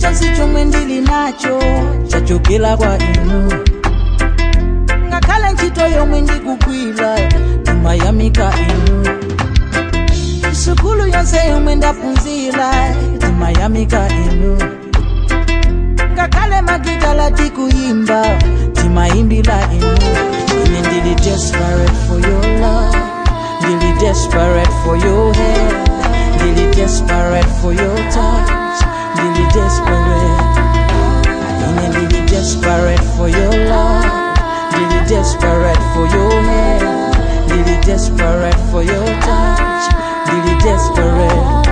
Chilichonse chomwe ndili nacho chachokera kwa inu. Ngakhale ntchito yomwe ndikugwira timayamika inu. Sukulu yonse yomwe ndaphunzira timayamika inu. Ngakhale magitala tikuyimba timayimbira inu. Ine ndili desperate for your love, ndili desperate for your hand, ndili desperate for your touch, ndili desperate. Ine ndili desperate for your love, ndili desperate for your hand, ndili desperate for your touch, ndili desperate.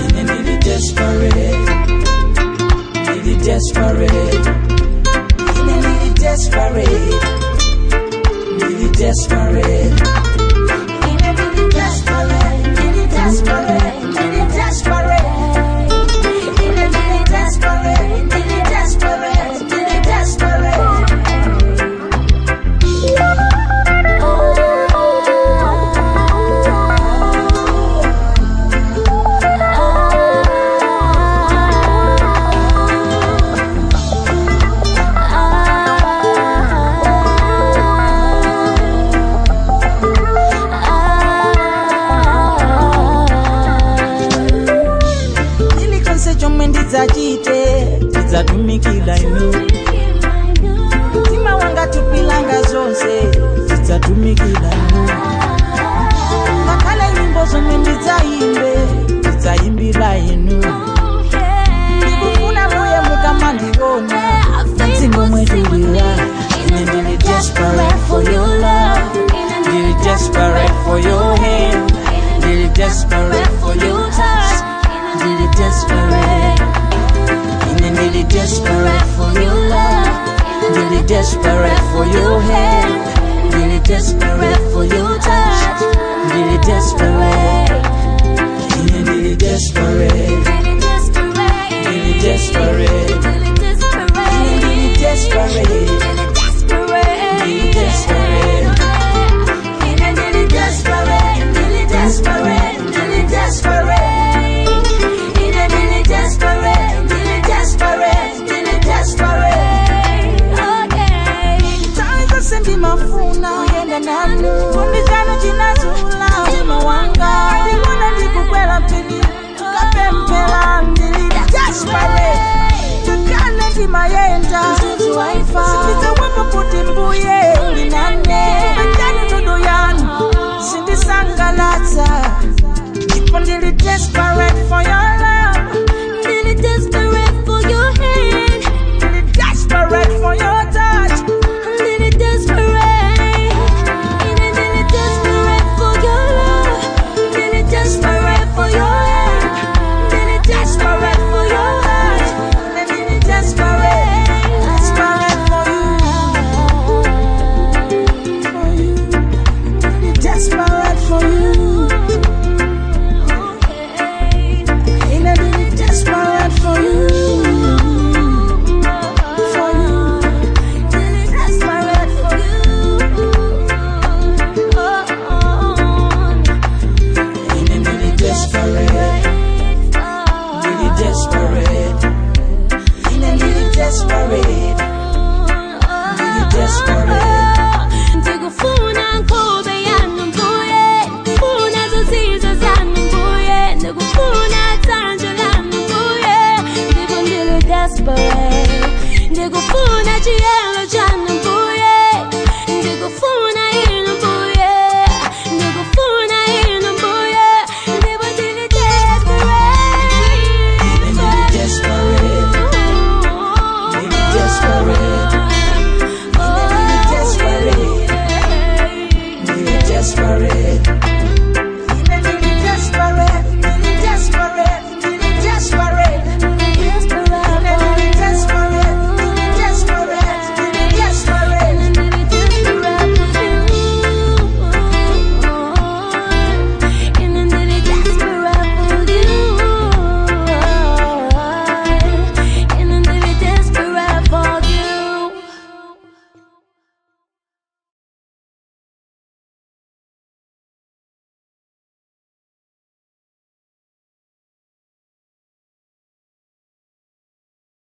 Ine ndili desperate, ndili desperate. Ine ndili desperate, ndili desperate. Ine ndili desperate, ndili desperate, ndili desperate. Ine ndili desperate, ndili desperate, ndili desperate. Chilichonse chomwe ndidzachite tidzatumikira inu. Mtima wanga tupilanga zonse tidzatumikira inu. Ngakhale nyimbo zomwe ndidzayimbe tidzayimbira inu. Ndikufuna muye mukamandiona ndingomwetulira. Ine ndili desperate for your love, ndili desperate for your hand, ndili desperate for your touch, ndili desperate. Ine ndili desperate for your love, ndili desperate for your hand, ndili desperate for your touch, ndili desperate. Ine ndili desperate, ndili desperate. Ine ndili desperate, ndili desperate. Ine ndili desperate, ndili desperate, ndili desperate. Ine ndili desperate, ndili desperate, ndili desperate. Tanza ndimafuna kuyenda nanu, chikondi chanu chinazula mtima wanga. Ndimona ndikukwera mpini tukapemphera, ndili desperate. Tukane ndimayenda sindidzawopa kuti mbuye linane panjani ndudu yanu sindisangalatsa. Ndipo ndili desperate for your love, Ndili desperate for your hand, ndili desperate for your touch. Ndili desperate. Ine ndili desperate for your love, ndili desperate for your hand, ndili desperate for your heart. Ndili desperate, desperate for you, for you. Ndili desperate for you. Ine ndili desperate for you, for you. Ndili desperate for you. Ine ndili desperate, ndili desperate. Ine ndili desperate, ndili desperate. Ndikufuna nkhobe yanu mbuye, funa zozizwa zanu mbuye, ndikufuna thanjo lanu mbuye, ndipo ndili desperate. Ndikufuna chiyelo chanu.